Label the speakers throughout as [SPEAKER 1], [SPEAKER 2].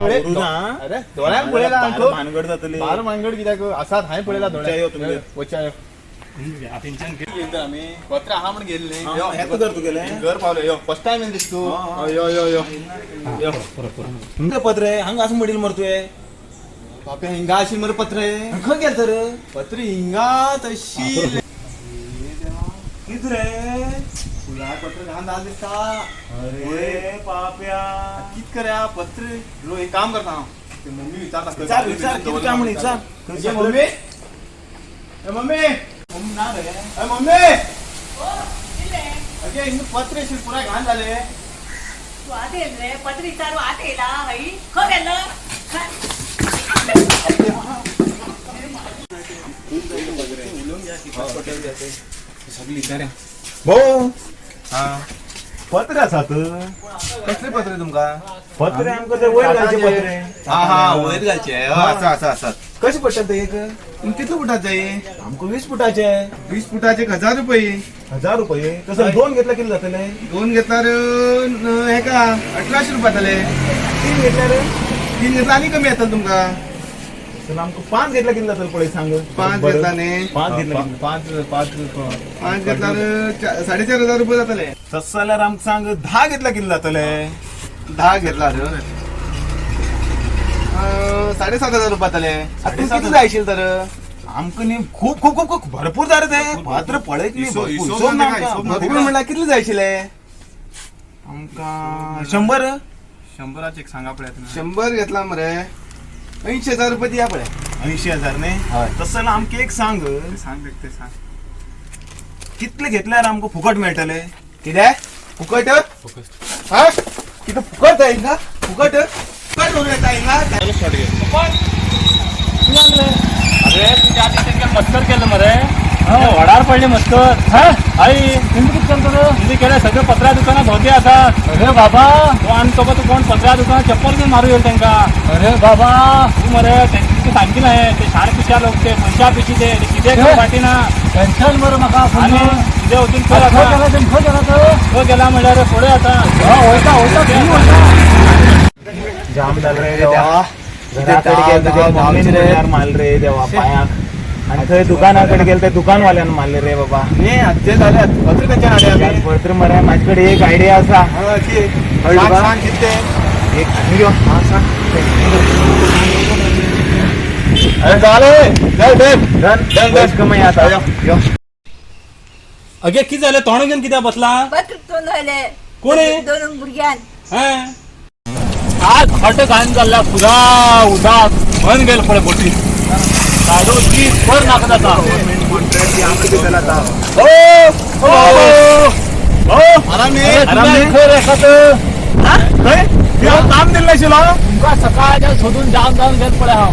[SPEAKER 1] पळय. अरे दोळ्यान पळयला.
[SPEAKER 2] भानगड जातली.
[SPEAKER 1] बार मानगड कित्याक आसात? हांवें पळयला दोळ्यान. वच्या यो. आमी पत्र आहा म्हण गेल्ले.
[SPEAKER 2] हें घर तुगेलें?
[SPEAKER 1] घर पावले. यो, फर्स्ट टायम येयलें दिसता तूं. यो यो यो यो.
[SPEAKER 2] तुमचें पत्र हांगा आसा म्हणील मरे तुवें.
[SPEAKER 1] बाप्या, हिंगा आशिल्लें मरे पत्रे.
[SPEAKER 2] खंय गेल तर?
[SPEAKER 1] पत्र हिंगा तशी.
[SPEAKER 2] कित रे?
[SPEAKER 1] पुराय पत्र घाण जालें दिसता.
[SPEAKER 2] अरे पाप्या.
[SPEAKER 1] कित करया पत्र? रो, एक काम करता हांव, ते मम्मी विचारता.
[SPEAKER 2] विचार विचार, कितें काय म्हण विचार.
[SPEAKER 1] ए मम्मी, ए मम्मी.
[SPEAKER 2] मम्मी ना रे.
[SPEAKER 1] ए मम्मी. अगे, हिंगा पत्र आशिल्लें, पुराय घाण जालें.
[SPEAKER 3] तू आत येयल रे? पत्र विचारू आत येयला हय? खंय गेलो?
[SPEAKER 2] भाऊ, पत्र आसात.
[SPEAKER 1] कसले पत्र तुमकां?
[SPEAKER 2] पत्रे आमकां ते वयर घालचे पत्रे.
[SPEAKER 1] हा हा, वयर घालचे. आसा आसा आसात.
[SPEAKER 2] कशें पडटलें ते एक?
[SPEAKER 1] तुमकां कितले फुटाचे जाय?
[SPEAKER 2] आमकां 20 फुटाचे.
[SPEAKER 1] 20 फुटाचे 1000 रुपये.
[SPEAKER 2] 1000 रुपये. तसं दोन घेतले कितले जातले?
[SPEAKER 1] दोन घेतल्यार हेका 1800 रुपया जातले.
[SPEAKER 2] तीन घेतल्यार?
[SPEAKER 1] तीन घेतला आनी कमी येतले तुमकां.
[SPEAKER 2] चल, आमकां पांच घेतल्या कितले जातले पळय सांग.
[SPEAKER 1] पांच घेतला न्ही?
[SPEAKER 2] पांच घेतले.
[SPEAKER 1] पांच पांच पांच घेतल्यार 4500 रुपये जातले.
[SPEAKER 2] तसं जाल्यार आमकां सांग, 10 घेतल्या कितले जातले?
[SPEAKER 1] 10 घेतल्यार 7500 रुपया जातले.
[SPEAKER 2] साडेसात.
[SPEAKER 1] कितले जाय आशिल्ले तर?
[SPEAKER 2] आमकां न्ही खूब खूब खूब खूब भरपूर जाय रे ते पत्र पळयत न्ही.
[SPEAKER 1] हिशोब-
[SPEAKER 2] भरपूर.
[SPEAKER 1] हिशोब
[SPEAKER 2] हिशोब ना
[SPEAKER 1] ना
[SPEAKER 2] आमकां.
[SPEAKER 1] हिशोब ना.
[SPEAKER 2] भरपूर
[SPEAKER 1] म्हणल्यार कितले जाय आशिल्ले?
[SPEAKER 2] आमकां 100.
[SPEAKER 4] शंबराचे एक सांगा पळयात.
[SPEAKER 1] 100 घेतला मरे 80,000 रुपये दिया पळय.
[SPEAKER 2] 80,000 न्ही?
[SPEAKER 1] हय.
[SPEAKER 2] तसं जाल्यार आमकां एक सांग,
[SPEAKER 4] सांग बेगते सांग.
[SPEAKER 2] कितले घेतल्यार आमकां फुकट मेळटले?
[SPEAKER 1] कितें फुकट? हा, कितें फुकट जाय हिंगा? फुकट फुकट करून येता हिंगा?
[SPEAKER 4] अरे तुझ्या आधी तेंगे मस्कर केलं मरे, वडार पडले मस्कर. आई, तुम्ही किती केलं? तुम्ही केलं सगळे पत्र्या दुकानात भोवते आसात. अरे बाबा, तू आनी तो तू कोण पत्र्या दुकानात चप्पल घेऊन मारू येईल तांकां. अरे बाबा, तू मरे तेंचे सांगितलं आहे ते शाण पिशा लोक, ते मनशा पिशी, ते कितें फाटी ना.
[SPEAKER 5] टेन्शन बरं म्हाका.
[SPEAKER 4] आनी कितें वचून कर आतां.
[SPEAKER 5] खंय गेला तो?
[SPEAKER 4] खंय गेला म्हणल्यार फुडें आतां.
[SPEAKER 5] वयता वयता, खंय वयता?
[SPEAKER 2] जाम जाल रे देवा. घराकडे गेल तुझ्या मम्मीन म्हणल्यार मारले रे देवा पायाक, आणि थंय दुकानाकडे गेले ते दुकानवाल्यान मारले रे बाबा.
[SPEAKER 1] न्ही, आतां जाल्यात पत्र खंयच्यान हाडया आमी?
[SPEAKER 2] पत्र मरे, माझे कडे एक आयडिया आसा.
[SPEAKER 1] हा, की
[SPEAKER 2] कळ्ळें
[SPEAKER 1] सांग
[SPEAKER 2] तुका?
[SPEAKER 1] सांग कितें तें?
[SPEAKER 2] एक यो. हा, सांग.
[SPEAKER 1] अरे जालें, done done.
[SPEAKER 2] Done
[SPEAKER 1] done.
[SPEAKER 2] Done कमाई आता.
[SPEAKER 1] यो.
[SPEAKER 4] अगे, कितें जालें? तोंड घेवन कित्याक बसला?
[SPEAKER 3] पत्र तोंड आयले.
[SPEAKER 4] कोणी?
[SPEAKER 3] दोन भुरग्यान.
[SPEAKER 4] आज हट घाण जाल्ल्या फुला उदाक मन गेल पळय बोटी साडू दीस भर नाका जाता.
[SPEAKER 1] आराम न्ही?
[SPEAKER 4] आराम न्ही? खंय रे खात?
[SPEAKER 2] खंय? काम दिल्लें आशिल्लो.
[SPEAKER 5] तुमकां सकाळच्या सोदून जाम जावन गेल पळय हांव.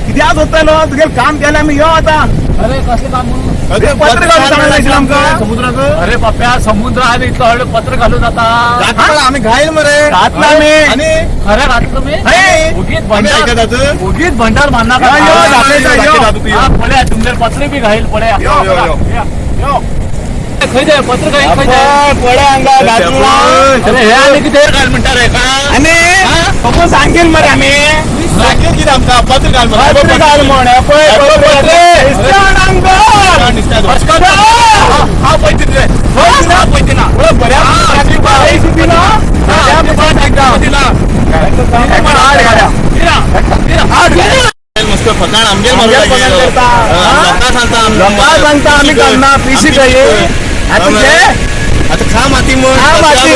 [SPEAKER 2] कित्याक सोदतालो? तुगेलें काम केलें आमी, यो आतां.
[SPEAKER 5] अरे, कसलें काम?
[SPEAKER 2] अरे, पत्र घालून सांगलें आशिल्लें आमकां.
[SPEAKER 1] समुद्राक
[SPEAKER 5] अरे बाप्या, समुद्र आमी इतलो व्हडलो पत्र घालून जाता?
[SPEAKER 1] घातला आमी, घायल मरे.
[SPEAKER 2] घातला आमी.
[SPEAKER 1] आनी
[SPEAKER 5] खरें घातलं तुमी?
[SPEAKER 2] हय.
[SPEAKER 5] ओगीच
[SPEAKER 1] आमी
[SPEAKER 5] भंडार
[SPEAKER 1] आयकतात.
[SPEAKER 5] ओगीच भंडार मारनाका.
[SPEAKER 2] यो, यो, दाखयता, यो.
[SPEAKER 5] हा, पळया तुमगेर पत्र बी घायल पळया.
[SPEAKER 1] यो, यो, यो.
[SPEAKER 5] यो. खंय ते पत्र घायल खंय ते?
[SPEAKER 2] पळय हांगा घातला.
[SPEAKER 5] अरे, हे आनी कितें घाल म्हणटा रे का?
[SPEAKER 2] आनी पप्पू सांगील मरे आमी.
[SPEAKER 1] सांगेल कितें आमकां? पत्र घाल मरे.
[SPEAKER 2] पत्र घाल म्हण. हे पळय पत्र. दिसता आमकां.
[SPEAKER 1] दिसता.
[SPEAKER 5] हांव पळय तितले, हांव पळय तिना.
[SPEAKER 2] बऱ्या
[SPEAKER 1] मस्त फकाण आमगेर मारू
[SPEAKER 2] आमगेर फकाण करता. हा?
[SPEAKER 1] लोकां सांगता.
[SPEAKER 2] लोकां सांगता आमी घालना पिशी खंय. आतां घे.
[SPEAKER 1] आतां खा माती म्हण.
[SPEAKER 2] खा माती.